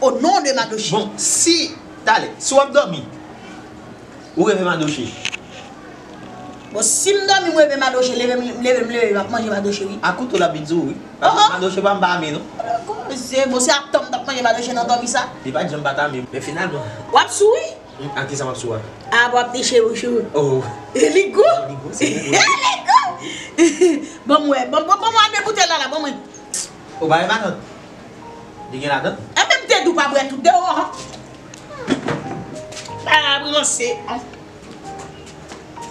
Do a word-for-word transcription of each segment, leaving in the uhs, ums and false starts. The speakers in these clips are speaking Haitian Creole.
O non de Madoche. Bon, si, talè, si w ap dòmi, ou reve Madoche. Bon, si m dòmi, m reve Madoche, leve m, leve m, leve m, m ap manje Madoche, wi. A kouto l ap vin sou ou, wi. Oh, oh. Madoche pa m pa ame, non. Koze, bon, se ap tann m t ap manje Madoche nan dòmi sa. Li pa t janm pa t ame, men finalman. W ap sou, wi. Hmm, a kisa m ap sou a? A, w ap deche bouch ou. Oh. E li gou. Li gou, se li gou. Li gou. Bon, mwen, bon, bon, bon, mwen, de boutèy la, la, bon, mwen. Ou pa gen matant? Li gen ladan? Enben, m te di w pa bwè tout deyò, an. Pa ranse, an.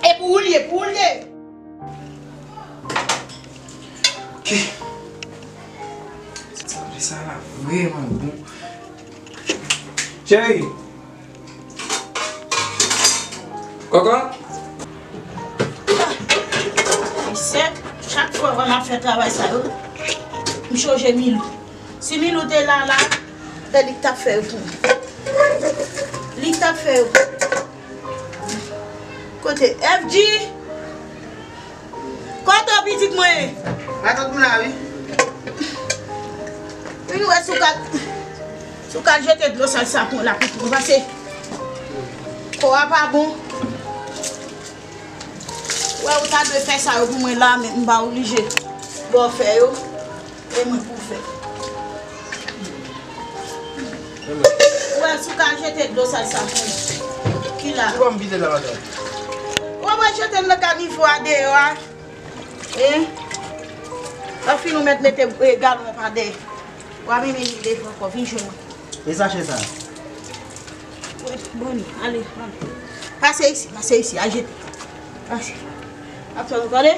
E pou ou l ye, pou ou l ye. Ok. Sa vle sa la vrèman bon. Cheri. Kòkòt? Mesye, chak fwa m ap fè travay sa yo, m chonje Milou. Si Milou te la la, se li k t ap fè yo pou mwen. Li k t ap fè yo. Kote F G? Kote w pitit mwen? Matant m la, wi. Vin wè si w ka, si w ka jete dlo sal sa pou la pitit mwen, paske kò a pa bon. Wè, ou ta dwe fè sa yo pou mwen la, men m pa oblije ba w fè yo. E mwen pou fè. Ou wè, si w ka jete dlo sal sa pou mwen. Ki la? Ou ban m vide la, matant. Ou wè, mwen jete l nan kanivo a deyò a. E? Lè w fin ou mèt mete, e, galon an pa dèyè. W a mennen li devan ankò, vin jwenn mwen. E sachè sa? Wi, bon, ale, ale. Pase isi, pase isi, al jete. Pase. Ap tann ou, tande?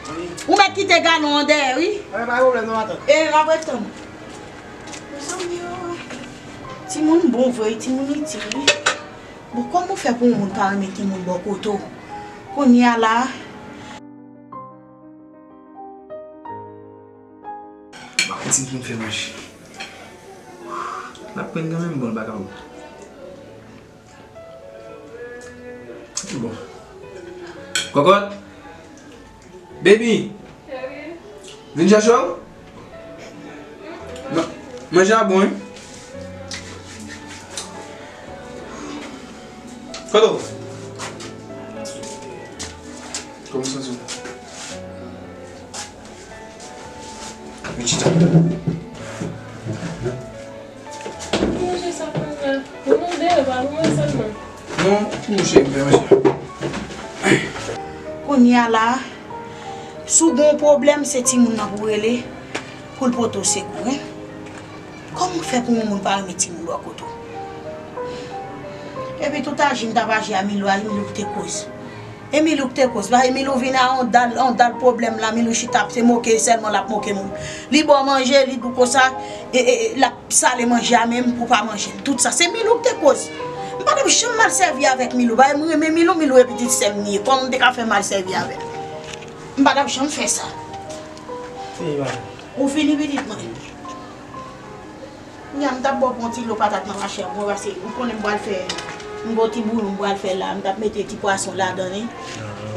Wi. Ou mèt kite galon an dèyè, wi. Wi, pa gen pwoblèm non, matant. E, m ap ret tann ou. Mezanmi, o. Timoun bon vre, timoun itil, wi. Bon, kòman w fè pou yon moun pa renmen timoun bò kote w? Kounye a la, Ba pitit mwen fè manje. L ap pran kanmenm, bon, l pa ka bon. Bon. Kòkòt! Baby! Vin chache w? Ma-, manje a bon, wi. Kote w? Kòman w santi w? Vin chita. Manje sa konn la. Ou mande, pa pou mwen sèlman. Non, pou mwen, cheri, m fè manje. Kounye a la, si w gen yon pwoblèm, se timoun nan pou w rele, pou l pote w sekou, wi. Kòman w fè pou yon moun pa renmen timoun bò kote w? Epi tout aji m t ap aji a Milou a, Milou ki te koz. E Milou ki te koz. Paske Milou vin a yon dal, yon dal pwoblèm la, Milou chita ap se moke sèlman l ap moke moun. Li ba w manje, li di w konsa, e, e, e, l ap sale manje a menm pou w pa manje l. Tout sa, se Milou ki te koz. M pa t ap janm mal sèvi avèk Milou. Paske m renmen Milou, Milou e pitit sè m li ye. Kòman m te ka fè mal sèvi avè l? M pa t ap janm fè sa. Fini, madanm. Ou fini, pitit mwen? Nya, m t ap ba w pran ti lo patat nan mache a pou mwen, paske ou konnen m pral fè, m gon ti bouyon m pral fè la, m t ap mete ti pwason ladan li.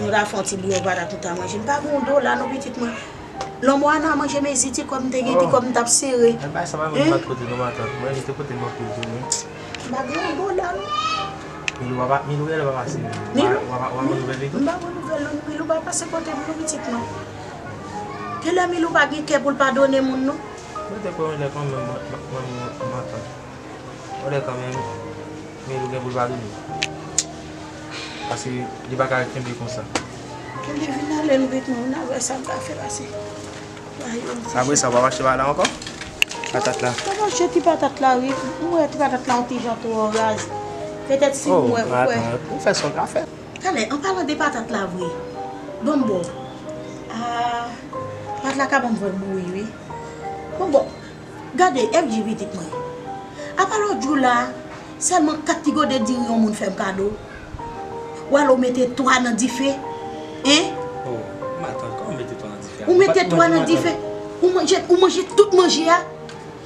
Nou ta fè yon ti bouyon patat nou ta manje. M pa gen yon dola non, pitit mwen. Lanmò a nan manje, men si ti kòb m te gen, ti kòb m t ap sere. Mwen bay sa pa mwen ki pa t kote non, matant. Mwen jis te kote m anpil tou, wi. M pa gen yon dola non. Milou pa, Milou genlè pa pase. Milou? Wa, wa, wa renouvèl li tou? M pa renouvèl non, Milou pa pase kote m non, pitit mwen. Genlè Milou pa gen kè pou l padone moun non. Mwen te kwè yon lè kanmenm, mwen, mwen, mwen, mwen matant. Yon lè kanmenm, Milou gen pou l padone. Paske li pa ka kenbe konsa. Kenbe vin ale nou ret nou, n a wè sa n ka fè pase. Apre sa, w ap achte bagay la ankò? Patat la. M ap achte ti patat la, wi. M wè ti patat la yon ti jan twò raz. Petèt si m wè, m wè. Ou fè sa w ka fè. Talè, an palan de patat la vre, ban m ba w. Ah, patat la ka ban m vwèl bouyi, wi. Ban m ba w. Gade, F G pitit mwen. Apa lòt jou la, sèlman kat ti gode diri yon moun fè m kado. W ale w mete twa nan dife. Hein? Oh, matant, kòman w mete twa nan dife a? Ou mete twa nan dife. Ou manje, ou manje tout manje a.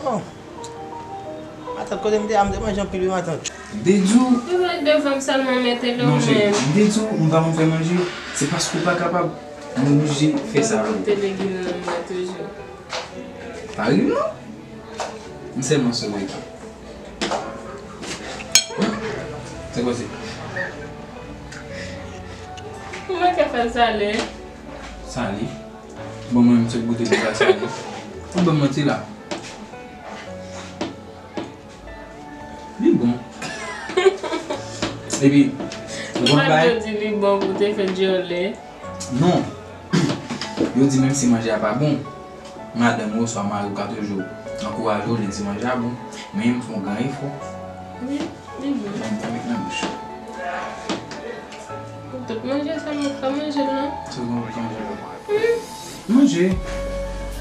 Oh. Matant, kote m te a, m te manje anpil wi, matant. M te di w. Ou mete devan m sèlman, mete lè w menm. M te di w, m pa konn fè manje. Se paske w pa kapab. M oblije fè sa pou ou. Mete legim nan mwen toujou. Pa ri non. M sèlman sove kè w. Se kòmsi. Ou manke fè l sale. Sale? Bon, mwen, m sot goute li pa sale. Ou ban m manti la. Li bon. Epi, ou konn bagay? Yo di li bon pou te fè dyòlè. Non. Yo di menm si manje a pa bon, madanm ou oswa mari w ka toujou ankouraje w, li di manje a bon. Men m fè yon gran efò. Wi, li bon. Bon, bon, met nan bouch. Tout manje sa m pa manje l non. Tout manje sa m pa manje l. Manje.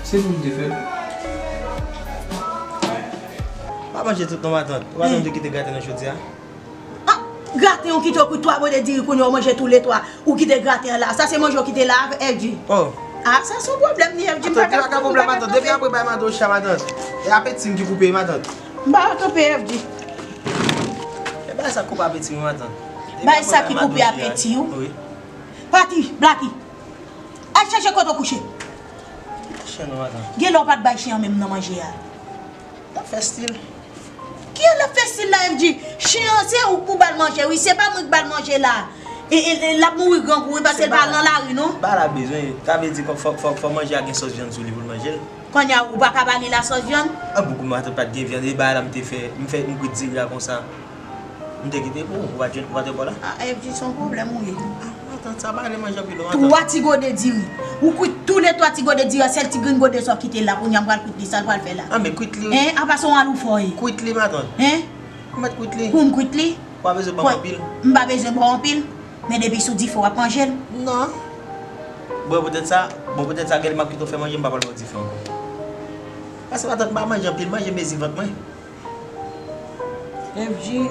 Se pou m te fè l. Pa manje tout non, matant. Ou pa janm te kite graten nan chodyè a? Ah, graten ou kite w kwit twa bode diri, kounye a w manje tou le twa. Ou kite graten an la. Sa se manje w kite la, F G. Oh. Ah, sa se yon pwoblèm li, F G. M pa ka konprann, m pa ka kanpe. Depi apre bay matant yon chay, matant. E apeti m ki koupe, matant. M pa ka kanpe, F G. E bagay sa koupe apeti m, matant. Bagay sa ki koupe apeti w? Wi. Pati, Blacky. Al chèche kote w kouche. Ki chen non, matant? Gen lè w pa t bay chen an menm nan manje a. L ap fè stil. Ki l ap fè stil la, F G? Chen an, se ou k pou ba l manje, wi. Se pa mwen k ba l manje la. E, e, e, l ap mouri grangou, wi, paske l pa al nan lari, non. Bagay la bezwen, sa vle di fò, fò, fò, fò manje a gen sòs vyann sou li pou l manje l. Kounye a, ou pa ka ba li lasòs vyann? Ah, bokou matant pa t gen vyann, e bagay la m te fè, m fè, m kwit diri a konsa. M te kite pou ou, ou pa t jwenn, ou pa t wè bò la? Ah, F G, se yon pwoblèm ou ye. Ah, matant, sa pa vle manje anpil non, matant. Twa ti gode diri. Ou kwit tou le twa ti gode diri, sèl ti grenn gode sa w kite la, kounye a m pral kwit li, sa l pral fè la? Ah, men kwit li. Hein, apa se yon aloufa w ye? Kwit li, matant. Hein? Ou mèt kwit li. Pou m kwit li? Ou pa bezwen ban m anpil. M pa bezwen ba w anpil. Men depi sou dife w ap manje l. Non. Bon, poutèt sa, bon, poutèt sa, gade m ap kite w fè manje, m pa pral ba w dife ankò. Paske matant, m pa manje anpil, manje mezi vant mwen. F G,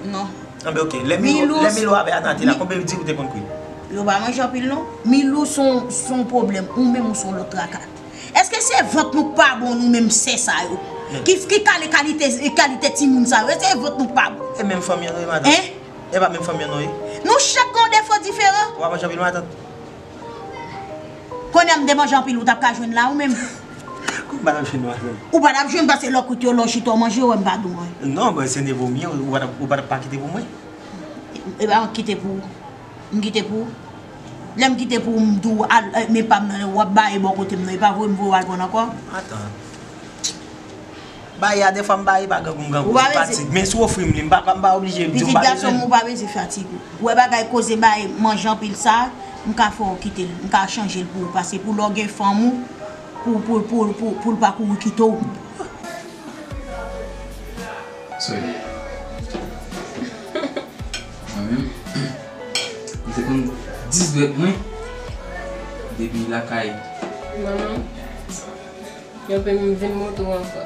non. Anben, ok. Lè Milo, lè Milo avè Anati la, konbyen diri ou te konn kwit? Yo pa manje anpil, non. Milo se yon, se yon pwoblèm. Ou menm, ou se yon lòt traka. Èske se vant nou k pa bon, nou menm sè sa yo? Ki, ki kale kalite, kalite timoun sa yo? Èske se vant nou k pa bon? E menm fanmi an nou ye, matant. Hein? E pa menm fanmi an nou ye? Nou chak gen yon defo diferan. Ou pa manje anpil, matant? Kounye a m te manje anpil, ou t ap ka jwenn la ou menm? Kou m pa t ap jwenn, matant. Ou pa t ap jwenn paske lè w kwit yo, lè w chita w manje, ou wè m pa di w anyen. Non, men se neve w m ye, ou pa t ap, ou pa t ap pa kite pou mwen. E pa mwen k kite pou ou. M kite pou ou. Lè m kite pou ou, m di w al, eh, men pa m nan, w ap baye bò kote m nan. E pa vre m voye w al pran ankò? Atann. Baye a, dèfwa m baye pa grangou m grangou, se fatig. Men si w ofri m li, m pa, m pa oblije di w m pa bezwen. Pitit gason m, ou pa bezwen fatige w. Ou wè bagay koze baye manje anpil sa, m ka fè w kite l. M ka chanje l pou ou. Paske pou lè w gen fanm ou, pou, pou, pou, pou, pou l pa kouri kite w. Sorry. Mwen menm, m te konn dis dwèt mwen depi lakay. Manman, yo pe m vin montre w ankò.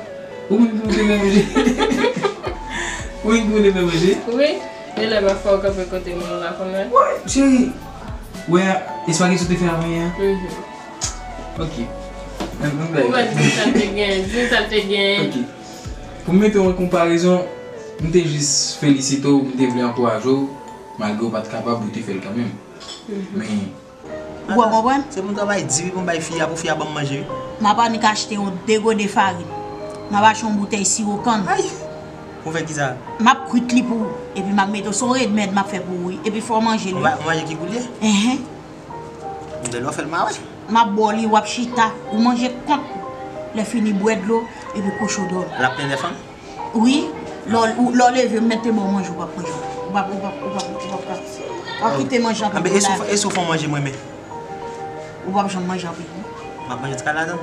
Ou menm ki montre mwen manje? Ou menm ki montre mwen manje? Wi, e lè m ap fè w kanpe kote moun la kòmè. Woy, cheri, wè espageti ou te fè avan yè a? Mhm. Ok. Ann, ann bay. Ou wè, di sa l te gen, di sa l te gen. Ok. Pou m mete w an konparezon, m te jis felisite w, m te vle ankouraje w, malgre w pa t kapab, ou te fè l kanmenm. Mhm. Men, ou konprann? Se pou m travay di wi, pou m bay fi a, pou fi a ban m manje wi. M ap annik achte yon de gode farin. M ap achte yon boutèy siwo kann. Ay! Pou fè kisa? M ap kwit li pou ou. Epi m ap mete w, se yon remèd m ap fè pou ou wi. Epi fò w manje l wi. Yon manje ki koule? Enhen. Lè w fè l mawè. M ap ba w li, w ap chita, ou manje kont. Lè fini, bwè dlo, epi kouche w dòmi. L ap plen lè fanm? Wi. Lè w, lè w leve, m mèt te ba w manje, ou p ap manje. Ou p ap, ou p ap, ou p ap, ou p ap ka. W ap kite manje anpil pou lavi. E si w fè yon manje mwen men? Ou p ap janm manje anpil non. M ap manje ti kal ladan.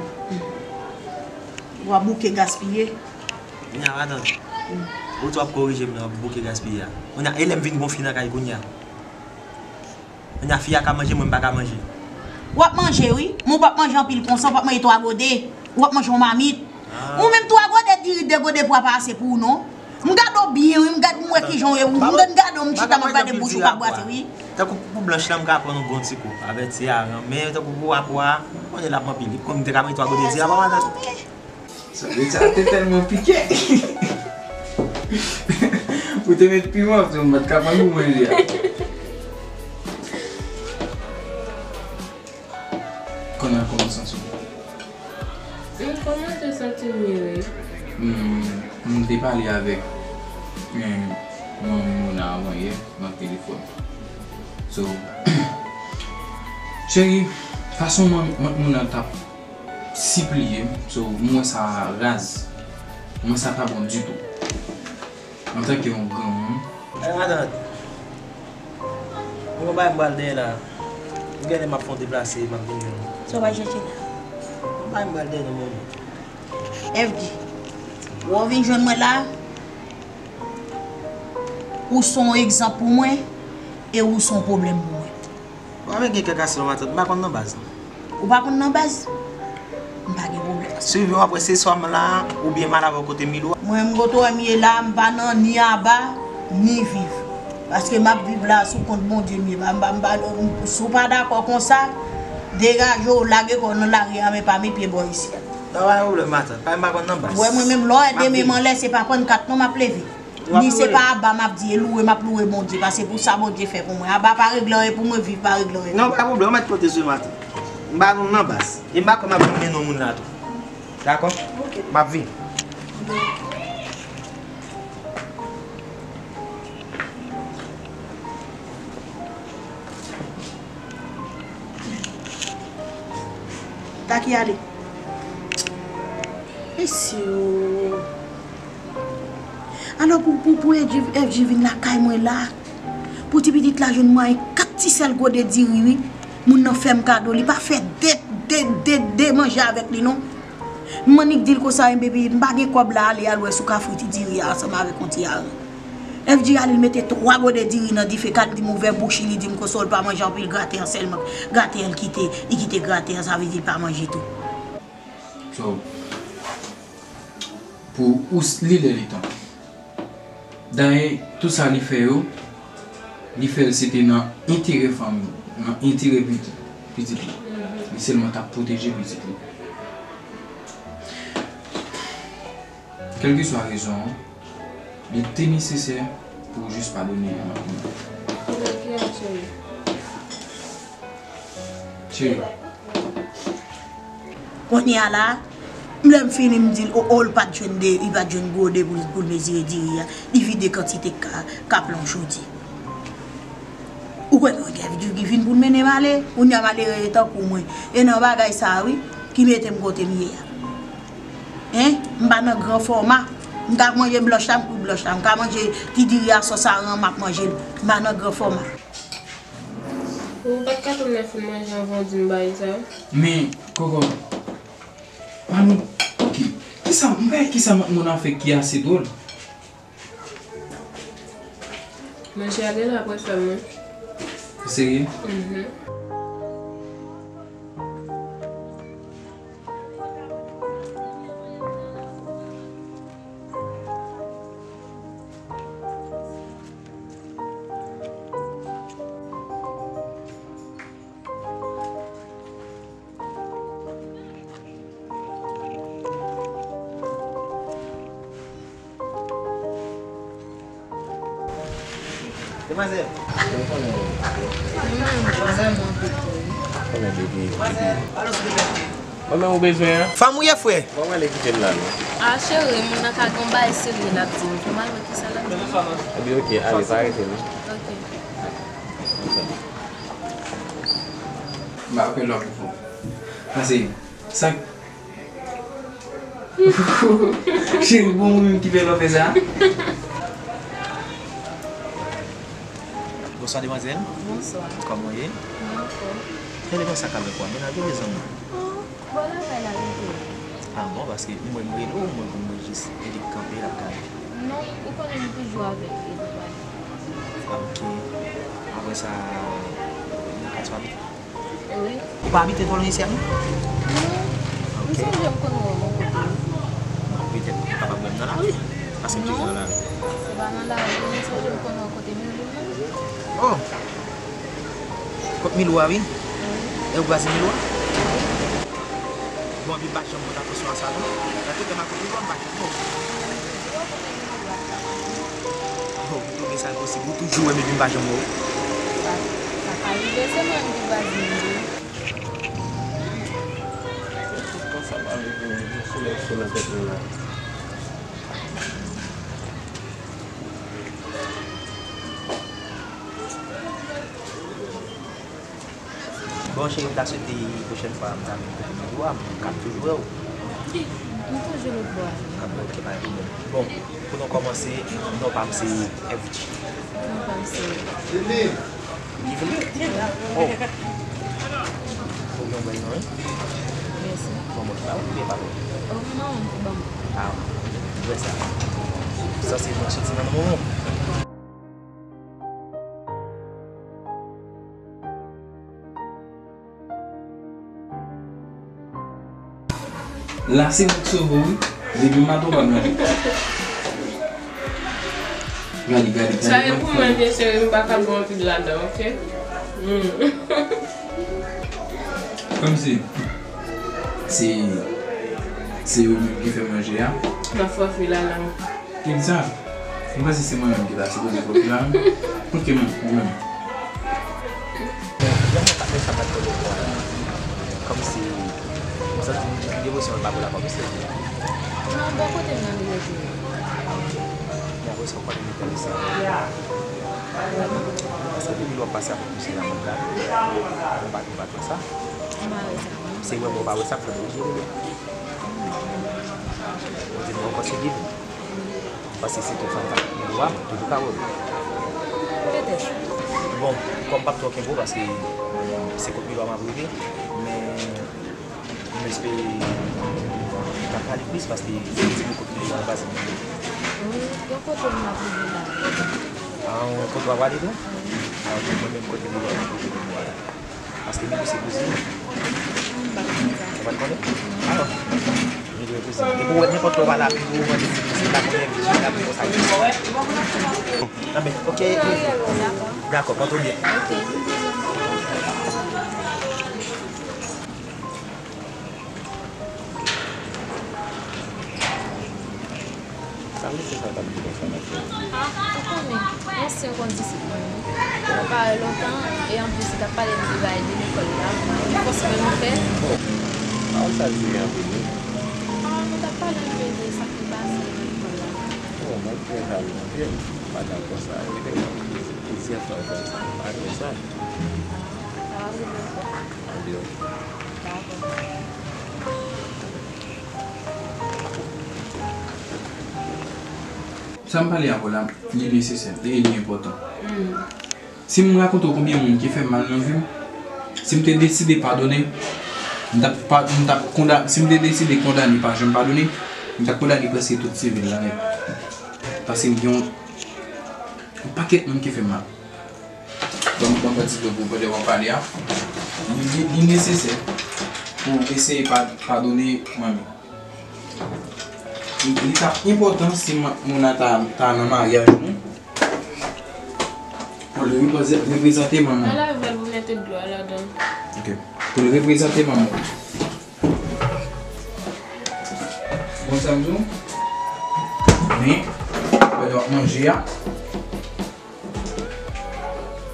W ap bouke gaspiye. Kounye a, matant. Ou tou ap korije m nan, w ap bouke gaspiye a. Kounye a, e lè m vin gon fi nan kay kounye a? Kounye a fi a ka manje, mwen m pa ka manje. W ap manje wi, men w p ap manje anpil konsa, w p ap manje twa gode. W ap manje yon mamit. Ou menm twa gode diri, de gode pwa pa ase pou ou non. M gade w byen wi, m gade m wè kijan w ye, m gade w, m chita m ap gade bouch ou k ap brase wi. Tankou pou blanch lan m ka pran yon bon ti kou. Avèti a, men tankou pou pwa, pwa, ou konnen l ap anpil. Li konn m te ka manje twa gode diri a pa matant. Sa vle di sa te tèlman pike. Ou te met piman, se m pa t ka pran pou manje a. Kounye a kòman w santi w? M kòmanse santi m mye wi. Hmm, m te pale avèk, hmm, Manmi Mona avan yè nan telefòn. So, cheri, fason manmi, manmi Mona t ap sipliye m, so, m wè sa raz. M wè sa pa bon ditou. Antanke yon granmoun. Ay, matant. Mwen, yon bagay m pral dèyè la. M genlè m ap fè yon deplase, m ap vin jwenn ou. Sa w pral chèche la? Yon bagay m pral dèyè nan moman. F G, ou vin jwenn mwen la, ou se yon egzanp pou mwen, e ou se yon pwoblèm pou mwen. Bon, men gen kèk aksyon matant, m pa konn nan baz non. Ou pa konn nan baz? M pa gen pwoblèm. Swivi w apre se swa m la, oubyen m al avè w kote Milou a. Mwen menm kote w wè m ye la, m pa nan ni aba, ni viv. Paske m ap viv la sou kont Bondye m ye. M pa, m pa, m pa, si w pa dakò konsa, degaje w, lage kò w nan lari a, men pa met pye bò isi a. Non, pa gen pwoblèm, matant. Pa, m pa konn nan baz. Ou wè mwen menm, lè w wè de men m anlè, se pa pann kat non m ap leve. Ni se pa aba m ap di, e loure m ap loure Bondye, paske pou sa Bondye fè pou mwen. Aba pa regle anyen pou mwen, viv pa regle anyen. Non, pa pwoblèm, ou mèt konte sou matant. M pa konn nan baz. E m pa kwè m ap janm mennen yon moun la tou. Dakò? Ok. M ap vini. Taki ale. Mesye o. Alò pou, pou, pou F G, F G vin lakay mwen la, pou ti pitit la jwenn mwayen kat ti sèl gode diri, wi. Moun nan fè m kado, li pa fè de, de, de, de manje avèk li non. M annik di l konsa, men baby, m pa gen kòb la, ale al wè si w ka fri ti diri a ansanm avèk yon ti aran. F G ale, l mete twa gode diri nan dife, k al di m ouvè bouch li, li di m konsa w pa manje anpil graten an sèlman, graten an l kite, li kite graten an, sa vle di l pa manje tou. So, pou ou, li lè li tan. Dayè, tout sa li fè yo, li fè l se te nan enterè fanmi, nan enterè pitit, pitit li. Li sèlman t ap pwoteje pitit li. Kèlkeswa rezon an, li te nesesè pou w jis padone l nan moman. Padone kiyès, cheri? Cheri. Kounye a la, lè m fini, m di l, o, o, l pa t jwenn de, li pa t jwenn gode pou, pou l mezire diri a. Li vide kantite k ka, k ap lan jodi. Ou kwè mwen gen di ki vin pou l mennen m ale? Kounye a malere tankou mwen. E nan bagay sa a, wi, ki mete m kote m ye a. Hein? M pa nan gran fòma. M ka manje blanch la, m kwit blanch la. M ka manje ti diri a sòs aran, m ap manje l. M pa nan gran fòma. Ou pa t ka tounen fin manje anvan w di m bagay sa yo? Men, Kòkò, pa nou, oke. Kisa, m pa wè kisa m ap moun ap fè ki ase dwòl. Manje a genlè ap refè m wi. Ou serye? Mhm. Demwazèl. Demwazèl. Konnen, bebe, bebe. Mwen menm ou bezwen an? Fanm ou ye, frè? Bon, mwen ale kite m la, non. A, cheri, moun nan ka gen yon bagay serye l ap di m. Fè m al wè kisa l ap di m. Ebyen, oke, ale, pa rete, non. Oke. M ap apèl w ankò. Pase, sa. Cheri, bon, ou menm ki fè lòfè sa? Bonswa, demwazèl. Bonswa. Kòman w ye? Mwen anfòm. Rele konsa k avèk ou a, mennaj ou oubyen zanmi w? Oh, bò lakay la li te ye. Ah bon, paske m wè m rele w, m wè pou mwen jis ede kanpe l ap gade. Non, ou konnen m toujou avèk li, li pa. Ah, oke. Apre sa, nan katye w abite? Wi. Ou pa abite twò lwen isi a non? Non. Ok. M sonje m konn wè w yon kote wi. Bon, petèt ou kapab wè m nan lari. Paske m toujou nan lari. Non. Se pa nan lari, m sonje m konn wè w kote Milou menm. Oh! Kot Milou a wi? Wi. E ou vwazen Milou a? Wi. Bon, epi m pa janm wè w nan atansyon a sa non. Nan tout tan m ap wè Milou a, m pa janm wè w. Bon, ou twouve sa enposib, ou toujou wè m epi m pa janm wè w? Sa, sa ka rive, se mwen ki vwazen li. Konsa pa vle pou solèy sou nan tèt mwen la. Bon, cheri, m ta swete pwochèn fwa m ta vin kote biro a, m ka toujou wè w. M toujou lòt bò a. Ah, bon, ok, pa gen pwoblèm. Bon, pou nou kòmanse, non pa m se F G. Non pa m se Evelyn. Evelyn? Oh. Ou gen yon bèl non, wi. Mèsi. Bon, mwen pa ou byen pale. Oh, non, ou ban m. Ah, m wè sa. Sa se non soti nan manman w. La se mwen k sove w wi. Depi maten w pa nan. Gade, gade, gade. Sa e pou mwen, byen sere, m pa ka bon anpil ladan, ok? Mm. Kòmsi se, se yo menm ki fè manje a. M ap fè w fè ladan. Kisa? M panse se mwen menm ki ta sipoze fè w fè ladan. Ok, mwen, mwen menm. Bon, lè mwen pa fè sa, m ap fè lòt bò a. Kòmsi, m santi m gen emosyon anba pou la kòmsi. Non, bò kote m nan li rete. Ah, ok. Men apre sa, w konnen m enterese. Paske depi lè w ap pase avèk misye la, mwen pa, mwen pa, mwen pa t wè sa. M pa wè sa, non. Se wè mwen pa wè sa k fè m oblije rele. Ou di m ankò se Givin. Paske se tout fanm k ap gen dwa, toujou ka wè w. Petèt. Bon, kòm m p ap twò kenbe w, paske se kot Milwa m ap rive, men m espere n ap pale plis, paske se yon ti bout kot Milwa m pase. Wi, yon kote m ap rive la. Ah, yon kote w ap pale tou? Wi. Ah, ok, mwen menm kote Milwa m ap rive, Milwa la. Paske Milou se kouzin ou. Ou pa t konnen? Alò, Milou e kouzin. Depi w wè nenpòt lè w pale ak Milou, ou mande Milou si l pa konnen Milou, l ap di konsa. Anben, ok. Dakò, pòte w byen. Sa mesye sa t ap di konsa nan kè w? Ah, ou konnen, ansyen kondisip mwen wi. Nou pa wè lontan, e anplis li t ap pale m de bagay de lekòl la, fòs mwen nou fè. Bon, pawòl sa di anpil wi. Ah, nou t ap pale anpil de sa ki pase nan lekòl la. Bon, mwen te fè sa anpil, m pa dakò sa, e plizyè fwa w fè sa, m pa renmen sa. Sa va rive ankò. Anpil. Dakò. Sa m pale avè w la, li nesesè e li enpòtan. Si m rakonte w konbyen moun ki fè m mal nan vi m, si m te deside padone, m t ap pa, m t ap konda-, si m te deside kondane pa janm padone, m t ap kondane prèske tout sivil la nèt. Paske m gen yon, yon pakèt moun ki fè m mal. Ban m, ban m pran ti dlo pou pandan w ap pale a. Li, li, li nesesè pou w eseye pa, padone manmi. Li, li t ap enpòtan si ma-, Mona ta, ta nan maryaj nou. Pou l repreze-, reprezante manman. Al avè l pou mete dlo a ladan. Ok. Pou l reprezante manman. Bon, sa m di w? Men, pandan w ap manje a,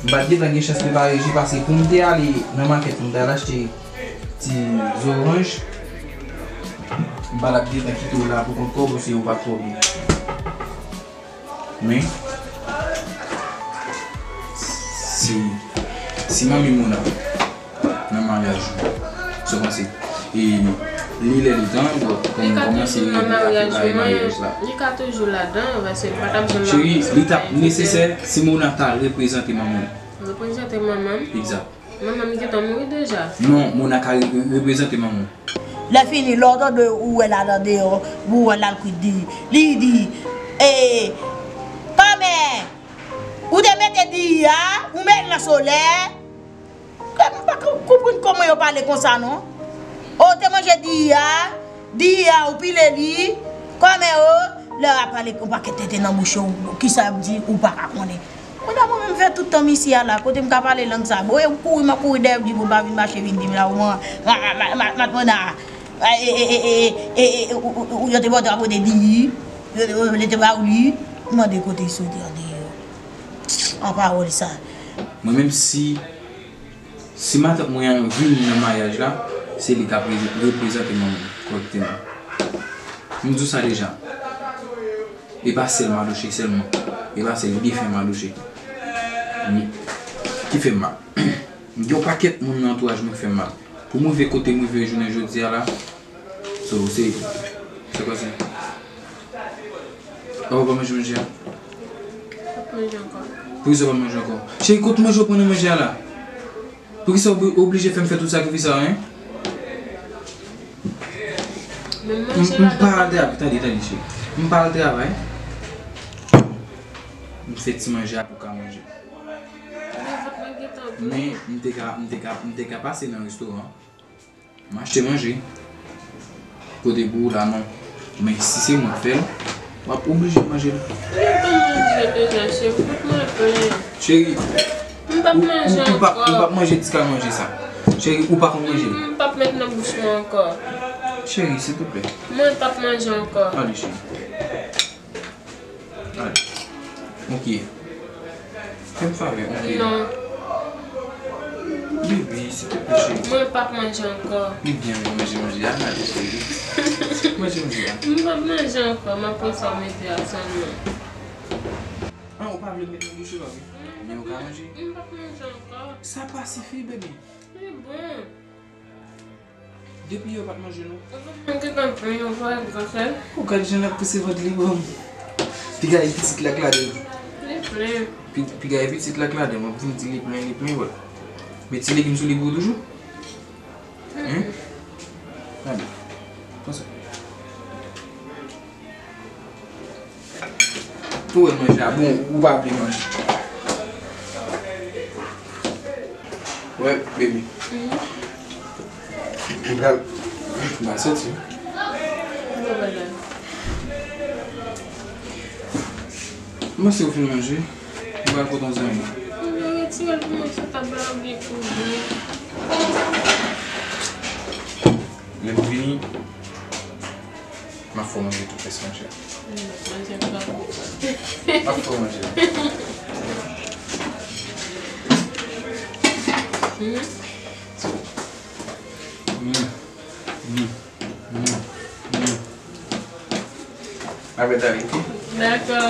m pa t gentan gen chans prepare ji, paske pou m te ale nan makèt pou m t al achte ti zoranj, m pa t ap gentan kite w la pou kont kò w, paske ou pa t twò byen. Men, si, si manmi Mona nan maryaj ou, sa w panse? E li lè li tan, donk, pou nou kòmanse regle afè bagay maryaj la. Li ka toujou ladan, paske li pa t ap janm la. Cheri, li t ap nesesè si Mona ta reprezante manman l. Reprezante manman m? Egzak. Manman m gentan mouri deja. Non, Mona ka re-, re-, reprezante manman w. Lè fini, lè w tande ou wè l al andeyò, ou wè l al kwit diri. Li di, e, kòmè, ou te mete diri a, ou met l nan solèy. Kè m pa ka konprann kòman yo pale konsa non. O te manje diri a, diri a ou pile li, kòmè o, lè w ap pale yon pakèt tenten nan bouch ou, kisa y ap di ou pa ka konnen. Mwen ta mwen menm fè tout tan m isi a la, kote m ka pale lang sa. Bon, e m kouri, m ap kouri dèyè m di pou m pa vin mache vin di m la, ou man, ma, ma, ma, ma, matmona, e, e, e, e, e, e, ou, ou, ou, yo te pote w ap pote diri, yo, yo, yo te ba ou li, m mande kote soti an deyò. An pawòl sa. Mwen menm si, si matant mwen an vin nan maryaj la, se li k ap re-, reprezante manman m kòrèkteman. M di w sa deja. E pa sèl Madouche sèlman. E pa sèl defen Madouche. Wi. Ki fè m mal. Gen yon pakèt moun nan antouraj mwen k fè m mal. Pou m rive kote m rive jounen jodi a la, so, se, se kwa sa? Ou pa manje manje a? P ap manje ankò. Poukisa w pa manje ankò? Cheri, kot manje w pran nan manje a la? Poukisa w oblije fè m fè tout sakrifis sa yo, en? Men m, manje m la pa al travay. Tande, tande, cheri. M pa al travay. M fè ti manje a pou w ka manje. Men vant mwen gentan plen. Men m te ka, m te ka, m te ka pase nan restoran. M achte manje. Kote pou ou la, non. Men si se mwen k fè l, w ap oblije manje l. Mwen pa manje deja, cheri. Tout mwen plen. Cheri, m p ap manje ankò. Ou p ap manje ti kal manje sa. Cheri, ou pa konn manje l. M p ap met nan bouch mwen ankò. Cheri, silvouplè. Mwen p ap manje ankò. Ale, cheri. Ale. Ok. Fè m favè, ok. Non. Bebe, silvouplè, cheri. Mwen p ap manje ankò. Ebyen, manje, manje a, manje, cheri. Manje, manje a. M p ap manje ankò, m ap pran sa w mete a sèlman. An, ou pa vle met nan bouch ou, pa vre? Men ou ka manje. M p ap manje ankò. Sa pa sifi, bebe. Se bon. Depi yè ou pa t manje non. Ou gentan plen yon vwa, li pa fè. Ou gad jan l ap pouse vant li, bon. Piga e pitit la k ladan l. Li plen. Pi, piga e pitit la k ladan l, w ap vin di li plen, li plen, wè. Met ti legim sou li pou ou toujou. Hein? Gade. Konsa. Ou wè manje a bon, ou pa vle manje. Wè, baby. Ou pral, ou pral soti. M panse ou fin manje. M pral kote yon zanmi. Ou vle retire l pou mwen sou tab la oubyen pou mwen? Lè m vini, m ap fè w manje tout rès manje a. M ap manje ankò. M ap fè w manje. Hmm? Mm. Mm. Mm. Mm. Avè Dali, ok? Dakò.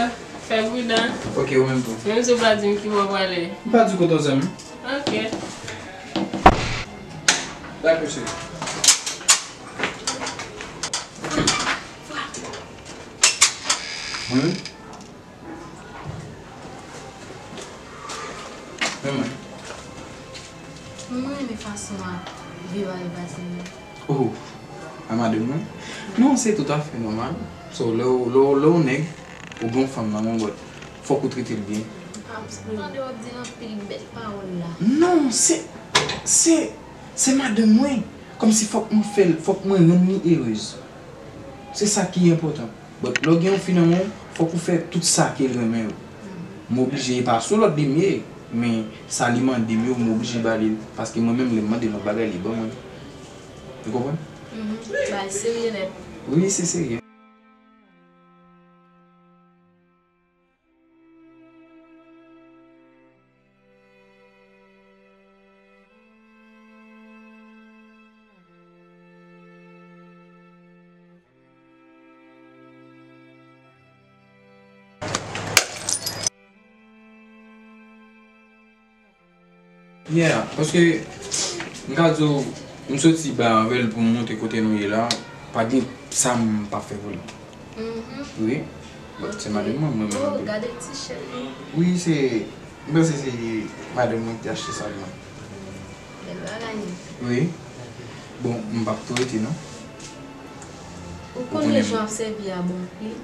Fè pridan. Ok, ou menm tou. Menm si w pa di m ki bò w prale. M pa di w kote w zanmi. Ok. Dakò, cheri. Mwen menm? Men mwen. Mwen renmen fason w ap viv avèk vwazen mwen. Oh, a madanm mwen? Non, se toutafè nòmal. So, lè w, lè w, lè w nèg, ou gen yon fanm nan men w, but fòk ou trete l byen. Paske m tande w ap di anpil bèl pawòl la. Non, se, se, se madanm mwen. Kòmsi fòk mwen fè l, fòk mwen rann li erez. Se sa ki enpòtan. But lè w gen yon fi nan men w, fòk ou fè tout sa ke l renmen yo. M oblije, e pa sou lòd li m ye, men sa li mande m yo, m oblije ba li l. Paske mwen menm, lè m mande l yon bagay, li ban mwen. Ou konprann? Mhm. Bagay serye nèt. Wi, se serye. Yeah, paske m ka di w, m soti bay avè l pou m montre kote nou ye la, pa gen sa m pa fè pou li. Mhm. Wi. Bon, se madanm mwen, mwen menm. Oh, gade t-shirt li. Wi, se, m panse se madanm mwen ki te achte sa pou mwen. Bèl bagay. Wi. Bon, m p ap tou rete non. Ou konnen jan w ap sèvi a bon pri.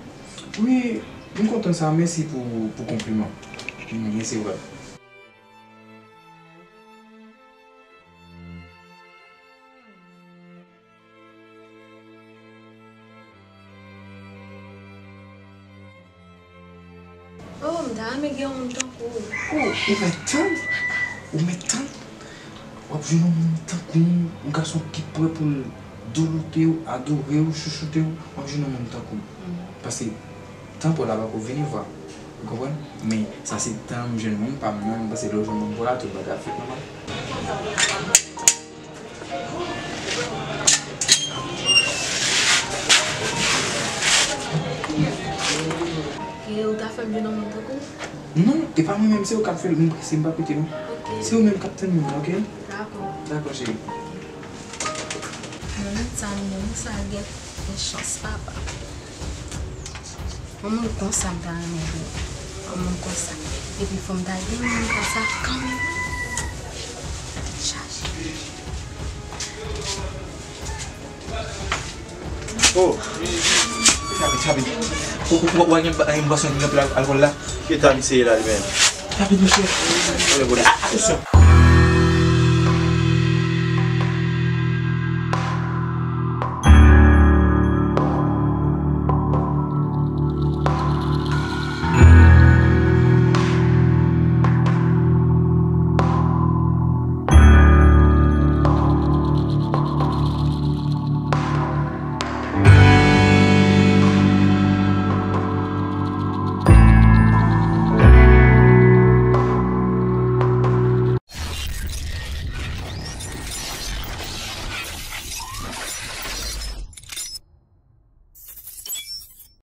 Wi, m kontan sa, mèsi pou, pou konpliman. Mèsi vre. Oh, m ta renmen gen yon moun tankou w. Oh, ou mèt tann? Ou mèt tann? W ap jwenn yon moun tankou m, yon gason ki prè pou l douloute w, adore w, chouchoute w, w ap jwenn yon moun tankou m. Mm. Paske tan pa w la pako vini vwa. Ou konprann? Men sa se tan m jwenn moun pa m nan, m panse lè w jwenn moun pa w la, tout bagay ap fèt nòmal. E ou ta fè m jwenn yon moun tankou m? Non, e pa mwen menm, se ou k ap fè l, m prese, m p ap rete non. Ok. Se ou menm k ap tann mwen, oke? Dakò. Dakò, cheri. Mwen menm sa, mwen menm sa, gen gen chans, papa. Yon moun konsa m ta renmen gen. Yon moun konsa. Epi fò m ta gen yon moun konsa kanmenm. Tèt chaje. Oh! Rapid, rapid. Ou, ou, ou, ou gen, gen bwason ki gen anpil al- alkòl la? Ki eta misye ye la li menm? Rapid, mesye. Ale, bole. Atansyon.